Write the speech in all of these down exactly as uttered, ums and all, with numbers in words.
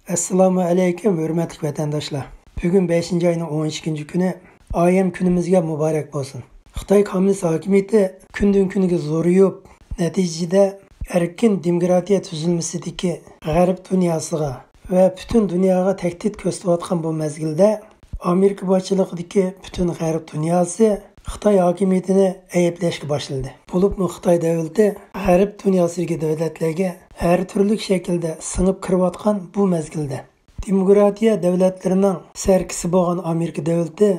ئەسسالامۇ ئەلەيكۇم، ھۆرمەتلىك ۋەتەنداشلار. بۈگۈن بەشىنچى ئاينىڭ ئون ئىككىنچى كۈنى، ئايەم كۈنىمىزگە مۇبارەك بولسۇن. خىتاي كوممۇنىست ھاكىمىيىتى كۈندىن-كۈنگە زورىيىپ، نەتىجىدە ئەركىن دېموكراتىيە تۈزۈلمىسىدىكى غەرب دۇنياسىغا ۋە پۈتۈن دۇنياغا تەھدىت كۆرسىتىۋاتقان بۇ مەزگىلدە، ئامېرىكا باشچىلىقىدىكى پۈتۈن غەرب دۇنياسى خىتاي ھاكىمىيىتىنى ئەيىبلەشكە باشلىدى. بولۇپمۇ خىتاي دۆلىتى غەرب دۇنياسىدىكى دۆلەتلەرگە ھەر تۈرلۈك شەكىلدە سىڭىپ كىرىۋاتقان بۇ مەزگىلدە، دېموكراتىيە دۆلەتلىرىنىڭ سەركىسى بولغان ئامېرىكا دۆلىتى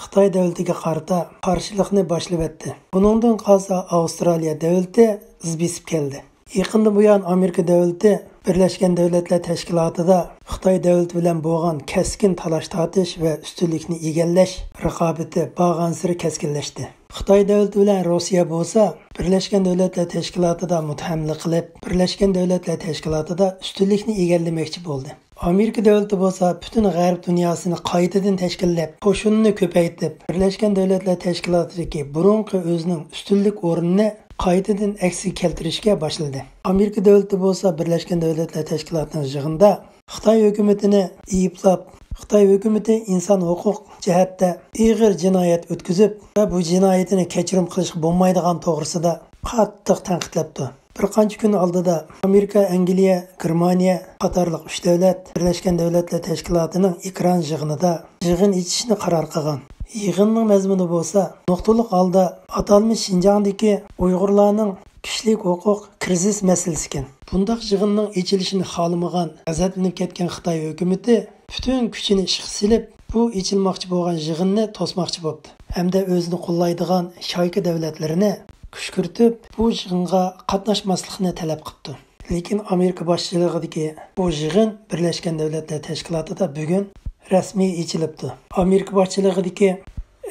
خىتاي دۆلىتىگە قارىتا قارشىلىقنى باشلىۋەتتى. بۇنىڭدىن قالسا ئاۋسترالىيە دۆلىتى ئىز بېسىپ كەلدى. يېقىندىن بۇيان ئامېرىكا دۆلىتى بىرلەشكەن دۆلەتلەر تەشكىلاتىدا خىتاي دۆلىتى بىلەن بولغان كەسكىن تالاش-تارتىش ۋە ئۈستۈنلۈكنى ئىگىلەش رىقابىتى بارغانسېرى كەسكىنلەشتى. خىتاي دۆلىتى بىلەن روسىيە بولسا بىرلەشكەن دۆلەتلەر تەشكىلاتىدا مۇتھەملە قىلىپ، بىرلەشكەن دۆلەتلەر تەشكىلاتىدا ئۈستۈنلۈكنى ئىگىلىمەكچى بولدى. ئامېرىكا دۆلىتى بولسا پۈتۈن غەرب دۇنياسىنى قايتىدىن تەشكىللەپ، قوشۇنىنى كۆپەيتىپ، بىرلەشكەن دۆلەتلەر تەشكىلاتىدىكى بۇرۇنقى ئۆزىنىڭ ئۈستۈنلۈك ئورنىنى قايتىدىن ئەكسىگە كەلتۈرۈشكە باشلىدى. ئامېرىكا دۆلىتى بولسا بىرلەشكەن دۆلەتلەر تەشكىلاتىنىڭ يىغىنىدا خىتاي ھۆكۈمىتىنى ئەيىبلاپ، خىتاي ھۆكۈمىتى ئىنسان ھوقۇق جەھەتتە ئېغىر جىنايەت ئۆتكۈزۈپ ۋە بۇ جىنايىتىنى كەچۈرۈم قىلىشقا بولمايدىغان توغرىسىدا قاتتىق تەنقىدلەپتۇ. بىر قانچە كۈن ئالدىدا ئامېرىكا، ئەنگلىيە، گېرمانىيە قاتارلىق ئۈچ دۆلەت بىرلەشكەن دۆلەتلەر تەشكىلاتىنىڭ ئېكران يىغىنىدا يىغىن ئېچىشنى قارار قىلغان. يىغىننىڭ مەزمۇنى بولسا نۇقتىلىق ھالدا ئاتالمىش شىنجاڭدىكى ئۇيغۇرلارنىڭ كىشىلىك ھوقۇق كىرىزىس مەسىلىسى ئىكەن. بۇنداق يىغىننىڭ ئېچىلىشىنى خالىمىغان، غەزەپلىنىپ كەتكەن خىتاي ھۆكۈمىتى پۈتۈن كۈچىنى ئىشقا سېلىپ، بۇ ئېچىلماقچى بولغان يىغىننى توسماقچى بوپتۇ ھەمدە ئۆزىنى قوللايدىغان شايكا دۆلەتلىرىنى كۈشكۈرتۈپ، بۇ يىغىنغا قاتناشماسلىقنى تەلەپ قىپتۇ. لېكىن ئامېرىكا باشچىلىقىدىكى بۇ يىغىن بىرلەشكەن دۆلەتلەر تەشكىلاتىدا بۈگۈن رەسمىي ئېچىلىپتۇ. ئامېرىكا باشچىلىقىدىكى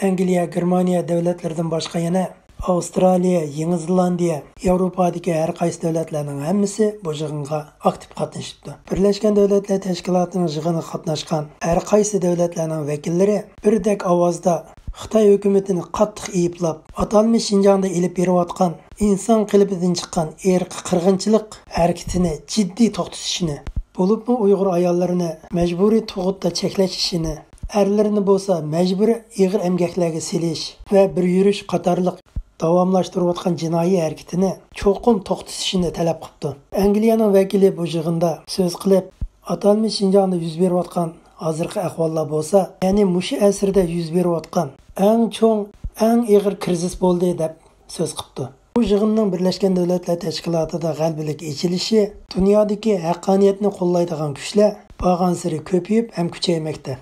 ئەنگلىيە، گېرمانىيە دۆلەتلىرىدىن باشقا يەنە ئاۋسترالىيە، يېڭى زېلاندىيە، ياۋروپادىكى ھەر قايسى دۆلەتلەرنىڭ ھەممىسى بۇ يىغىنغا ئاكتىپ قاتنىشىپتۇ. بىرلەشكەن دۆلەتلەر تەشكىلاتىنىڭ يىغىنىغا قاتناشقان ھەر قايسى دۆلەتلەرنىڭ ۋەكىللىرى بىردەك ئاۋازدا خىتاي ھۆكۈمىتىنى قاتتىق ئەيىبلاپ، ئاتالمىش شىنجاڭدا ئېلىپ بېرىۋاتقان ئىنسان قېلىپىدىن چىققان ئىرقىي قىرغىنچىلىق ھەرىكىتىنى جىددىي توختىتىشىنى، بولۇپمۇ ئۇيغۇر ئاياللىرىنى مەجبۇرىي تۇغۇتتا چەكلەش ئىشىنى، ئەرلىرىنى بولسا مەجبۇرىي ئېغىر ئەمگەكلەرگە سېلىش ۋە بىر يۈرۈش قاتارلىق داۋاملاشتۇرۇۋاتقان جىنايى ھەرىكىتىنى چوقۇم توختىتىشىنى تەلەپ قىپتۇ. ئەنگلىيەنىڭ ۋەكىلى بۇ يىغىندا سۆز قىلىپ، ئاتالمىش شىنجاڭدا يۈز بېرىۋاتقان ھازىرقى ئەھۋاللار بولسا، يەنى مۇشۇ ئەسىردە يۈز بېرىۋاتقان ئەڭ چوڭ، ئەڭ ئېغىر كىرىزىس بولدى، دەپ سۆز قىپتۇ. بۇ يىغىننىڭ بىرلەشكەن دۆلەتلەر تەشكىلاتىدا غەلىبىلىك ئېچىلىشى دۇنيادىكى ھەققانىيەتنى قوللايدىغان كۈچلەر بارغانسېرى كۆپىيىپ ھەم كۈچەيمەكتە.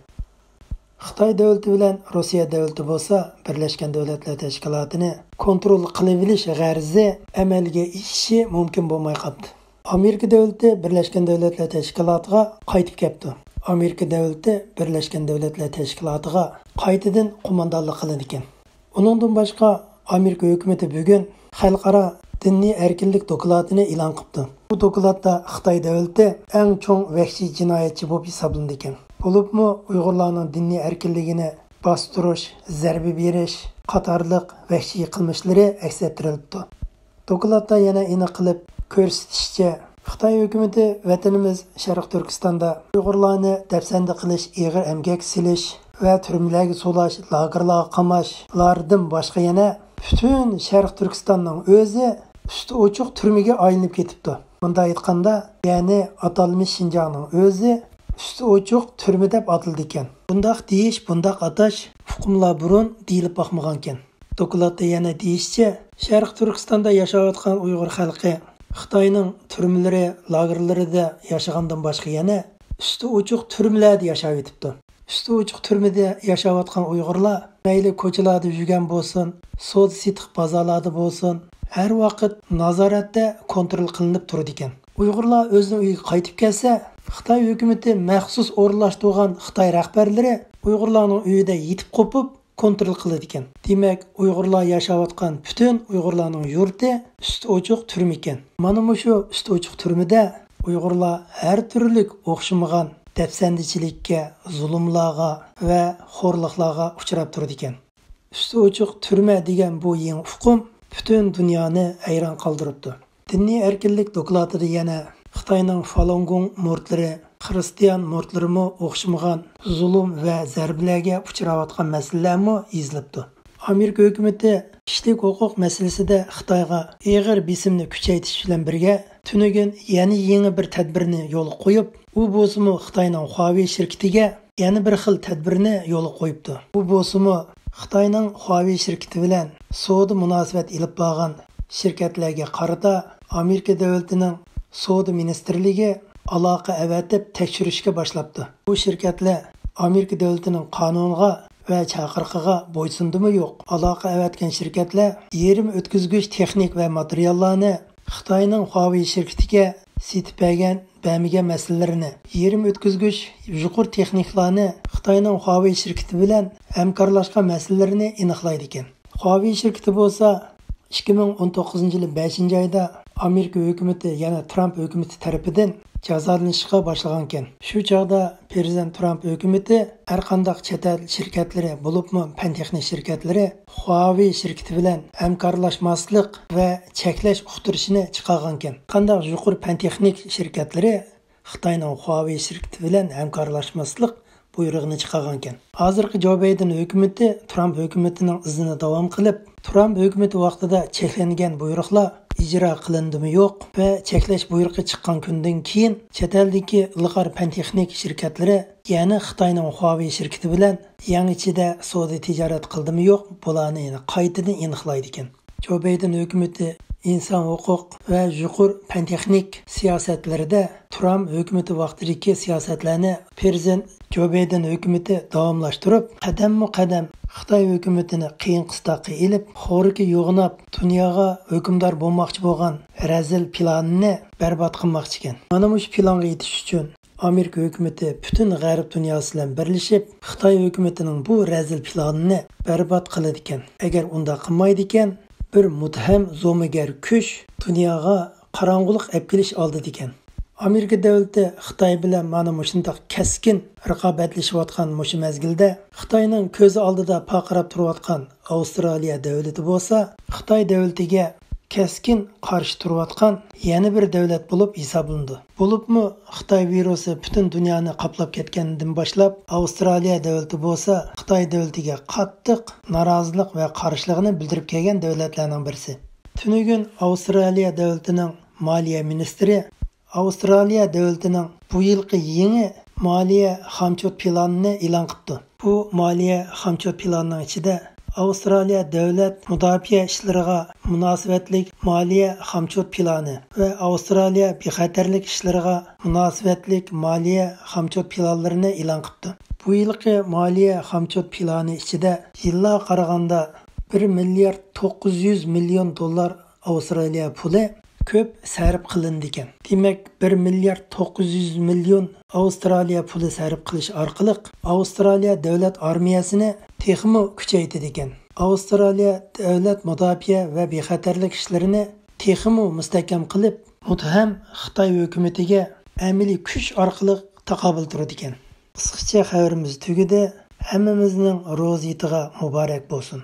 خىتاي دۆلىتى بىلەن روسىيە دۆلىتى بولسا بىرلەشكەن دۆلەتلەر تەشكىلاتىنى كونترول قىلىۋېلىش غەرىزى ئەمەلگە ئېشىشى مۇمكىن بولماي قاپتۇ. ئامېرىكا دۆلىتى بىرلەشكەن دۆلەتلەر تەشكىلاتىغا قايتىپ كەپتۇ. ئامېرىكا دۆلىتى بىرلەشكەن دۆلەتلەر تەشكىلاتىغا قايتىدىن قوماندانلىق قىلىدىكەن. ئۇنىڭدىن باشقا، ئامېرىكا ھۆكۈمىتى بۈگۈن خەلقئارا دىنىي ئەركىنلىك دوكلاتىنى ئېلان قىپتۇ. بۇ دوكلاتتا خىتاي دۆلىتى ئەڭ چوڭ ۋەھشىي جىنايەتچى بولۇپ ھېسابلىنىدىكەن. بولۇپمۇ ئۇيغۇرلارنىڭ دىنىي ئەركىنلىكىنى باستۇرۇش، زەربە بېرىش قاتارلىق ۋەھشىي قىلمىشلىرى ئەكس ئەتتۈرۈلۈپتۇ. دوكلاتتا يەنە ئېنىق قىلىپ كۆرسىتىشىچە، خىتاي ھۆكۈمىتى ۋەتىنىمىز شەرقىي تۈركىستاندا ئۇيغۇرلارنى دەپسەندە قىلىش، ئېغىر ئەمگەك سېلىش ۋە تۈرمىلەرگە سولاش، لاگېرلارغا قاماشلاردىن باشقا يەنە پۈتۈن شەرقىي تۈركىستاننىڭ ئۆزى ئۈستى ئوچۇق تۈرمىگە ئايلىنىپ كېتىپتۇ. مۇنداق ئېيتقاندا، يەنى ئاتالمىش شىنجاڭنىڭ ئۆزى ئۈستى ئوچۇق تۈرمە دەپ ئاتىلىدىكەن. بۇنداق دېيىش، بۇنداق ئاتاش ئۇقۇملار بۇرۇن دېيىلىپ باقمىغانىكەن. دوكلاتتا يەنە دېيىشىچە، شەرقىي تۈركىستاندا ياشاۋاتقان ئۇيغۇر خەلقى خىتاينىڭ تۈرمىلىرى، لاگېرلىرىدا ياشىغاندىن باشقا يەنە ئۈستى ئوچۇق تۈرمىلەردە ياشاۋېتىپتۇ. ئۈستى ئوچۇق تۈرمىدە ياشاۋاتقان ئۇيغۇرلار مەيلى كوچىلاردا يۈرگەن بولسۇن، سودا سېتىق بازارلاردا بولسۇن، ھەر ۋاقىت نازارەتتە، كونترول قىلىنىپ تۇرىدىكەن. ئۇيغۇرلار ئۆزىنىڭ ئۆيىگە قايتىپ كەلسە، خىتاي ھۆكۈمىتى مەخسۇس ئورۇنلاشتۇرغان خىتاي رەھبەرلىرى ئۇيغۇرلارنىڭ ئۆيىدە يېتىپ قوپۇپ، كونترول قىلىدىكەن. دېمەك، ئۇيغۇرلار ياشاۋاتقان پۈتۈن ئۇيغۇرلارنىڭ يۇرتى ئۈستى ئوچۇق تۈرمە ئىكەن. مانا مۇشۇ ئۈستى ئوچۇق تۈرمىدە ئۇيغۇرلار ھەر تۈرلۈك ئوخشىمىغان دەپسەندىچىلىككە، زۇلۇملارغا ۋە خورلۇقلارغا ئۇچراپ تۇرىدىكەن. ئۈستى ئوچۇق تۈرمە دېگەن بۇ يېڭى ئۇقۇم پۈتۈن دۇنيانى ھەيران قالدۇرۇپتۇ. دىنىي ئەركىنلىك دوكلاتىدا يەنە خىتاينىڭ فالۇنگوڭ مۇرىتلىرى خىرىستىيان مۇرىتلىرىمۇ ئوخشىمىغان زۇلۇم ۋە زەربىلەرگە ئۇچراۋاتقان مەسىلىلەرمۇ يېزىلىپتۇ. ئامېرىكا ھۆكۈمىتى كىشىلىك ھوقۇق مەسىلىسىدە خىتايغا ئېغىر بېسىمنى كۈچەيتىش بىلەن بىرگە، تۈنۈگۈن يەنە يېڭى بىر تەدبىرنى يولغا قويۇپ، ئۇ بولسىمۇ خىتاينىڭ خۇاۋېي شىركىتىگە يەنە بىر خىل تەدبىرنى يولغا قويۇپتۇ. ئۇ بولسىمۇ خىتاينىڭ خۇاۋېي شىركىتى بىلەن سودا مۇناسىۋەت ئېلىپ بارغان شىركەتلەرگە قارىتا ئامېرىكا دۆلىتىنىڭ سودا مىنىستىرلىكى ئالاقە ئەۋەتىپ تەكشۈرۈشكە باشلاپتۇ. بۇ شىركەتلەر ئامېرىكا دۆلىتىنىڭ قانۇنىغا ۋە چاقىرىقىغا بويسۇندىمۇ يوق؟ ئالاقە ئەۋەتكەن شىركەتلەر يېرىم ئۆتكۈزگۈچ تېخنىك ۋە ماتېرىياللارنى خىتاينىڭ خۇاۋېي شىركىتىگە سېتىپ بەرگەن، بەرمىگەن مەسىلىلىرىنى، يېرىم ئۆتكۈزگۈچ يۇقىرى تېخنىكلارنى خىتاينىڭ خۇاۋېي شىركىتى بىلەن ھەمكارلاشقان مەسىلىلىرىنى ئېنىقلايدىكەن. خۇاۋېي شىركىتى بولسا ئىككى مىڭ ئون توققۇزىنچى يىلى بەشىنچى ئايدا ئامېرىكا ھۆكۈمىتى، يەنى ترامپ ھۆكۈمىتى تەرىپىدىن جازالىنىشقا باشلىغانىكەن. شۇ چاغدا پىرېزىدېنت ترامپ ھۆكۈمىتى ھەرقانداق چەت ئەل شىركەتلىرى، بولۇپمۇ پەن تېخنىك شىركەتلىرى خۇاۋېي شىركىتى بىلەن ھەمكارلاشماسلىق ۋە چەكلەش ئۇقتۇرۇشىنى چىقارغانىكەن. قانداق يۇقىرى پەن تېخنىك شىركەتلىرى خىتاينىڭ خۇاۋېي شىركىتى بىلەن ھەمكارلاشماسلىق بۇيرۇقىنى چىقارغانىكەن. ھازىرقى جو بايدېن ھۆكۈمىتى ترامپ ھۆكۈمىتىنىڭ ئىزىنى داۋام قىلىپ، ترامپ ھۆكۈمىتى ۋاقتىدا چەكلەنگەن بۇيرۇقلار ئىجرا قىلىندىمۇ يوق ۋە چەكلەش بۇيرۇقى چىققان كۈندىن كېيىن چەت ئەلدىكى ئىلغار پەن تېخنىك شىركەتلىرى يەنە خىتاينىڭ خۇاۋېي شىركىتى بىلەن يەڭ ئىچىدە سودا تىجارەت قىلدىمۇ يوق، بۇلارنى يەنە قايتىدىن ئېنىقلايدىكەن. جو بايدېن ھۆكۈمىتى ئىنسان ھوقۇق ۋە يۇقىرى پەن تېخنىك سىياسەتلىرىدە ترامپ ھۆكۈمىتى ۋاقتىدىكى سىياسەتلەرنى پىرېزىدېنت جو بايدېن ھۆكۈمىتى داۋاملاشتۇرۇپ، قەدەممۇ قەدەم خىتاي ھۆكۈمىتىنى قىيىن قىستاققا ئېلىپ، خورىكى يوغىناپ، دۇنياغا ھۆكۈمدار بولماقچى بولغان رەزىل پىلانىنى بەربات قىلماقچىكەن. مانا مۇشۇ پىلانغا يېتىش ئۈچۈن ئامېرىكا ھۆكۈمىتى پۈتۈن غەرب دۇنياسى بىلەن بىرلىشىپ، خىتاي ھۆكۈمىتىنىڭ بۇ رەزىل پىلانىنى بەربات قىلىدىكەن. ئەگەر ئۇنداق قىلمايدىكەن، بىر مۇتتەھەم زومىگەر كۈچ دۇنياغا قاراڭغۇلۇق ئەپ كېلىش ئالدىدىكەن. ئامېرىكا دۆلىتى خىتاي بىلەن مانا مۇشۇنداق كەسكىن رىقابەتلىشىۋاتقان مۇشۇ مەزگىلدە، خىتاينىڭ كۆز ئالدىدا پارقىراپ تۇرۇۋاتقان ئاۋسترالىيە دۆلىتى بولسا، خىتاي دۆلىتىگە كەسكىن قارشى تۇرۇۋاتقان يەنە بىر دۆلەت بولۇپ ھېسابلىنىدۇ. بولۇپمۇ خىتاي ۋىرۇسى پۈتۈن دۇنيانى قاپلاپ كەتكەندىن باشلاپ، ئاۋسترالىيە دۆلىتى بولسا خىتاي دۆلىتىگە قاتتىق نارازىلىق ۋە قارشىلىقىنى بىلدۈرۈپ كەلگەن دۆلەتلەرنىڭ بىرسى. تۈنۈگۈن ئاۋسترالىيە دۆلىتىنىڭ مالىيە مىنىستىرى ئاۋسترالىيە دۆلىتىنىڭ بۇ يىلقى يېڭى مالىيە خامچوت پىلانىنى ئېلان قىپتۇ. بۇ مالىيە خامچوت پىلانىنىڭ ئىچىدە ئاۋسترالىيە دۆلەت مۇداپىئە ئىشلىرىغا مۇناسىۋەتلىك مالىيە خامچوت پىلانى ۋە ئاۋسترالىيە بىخەتەرلىك ئىشلىرىغا مۇناسىۋەتلىك مالىيە خامچوت پىلانلىرىنى ئېلان قىپتۇ. بۇ يىلقى مالىيە خامچوت پىلانى ئىچىدە يىللارغا قارىغاندا بىر مىليارد توققۇز يۈز مىليون دوللار ئاۋسترالىيە پۇلى كۆپ سەرپ قىلىنىدىكەن. دېمەك، بىر مىليارد توققۇز يۈز مىليون ئاۋسترالىيە پۇلى سەرپ قىلىش ئارقىلىق ئاۋسترالىيە دۆلەت ئارمىيەسىنى تېخىمۇ كۈچەيتىدىكەن. ئاۋسترالىيە دۆلەت مۇداپىئە ۋە بىخەتەرلىك ئىشلىرىنى تېخىمۇ مۇستەھكەم قىلىپ، مۇتتەھەم خىتاي ھۆكۈمىتىگە ئەمەلىي كۈچ ئارقىلىق تاقابىل تۇرىدىكەن. قىسقىچە خەۋىرىمىز تۈگىدى. ھەممىمىزنىڭ روزا ھېيتىغا مۇبارەك بولسۇن.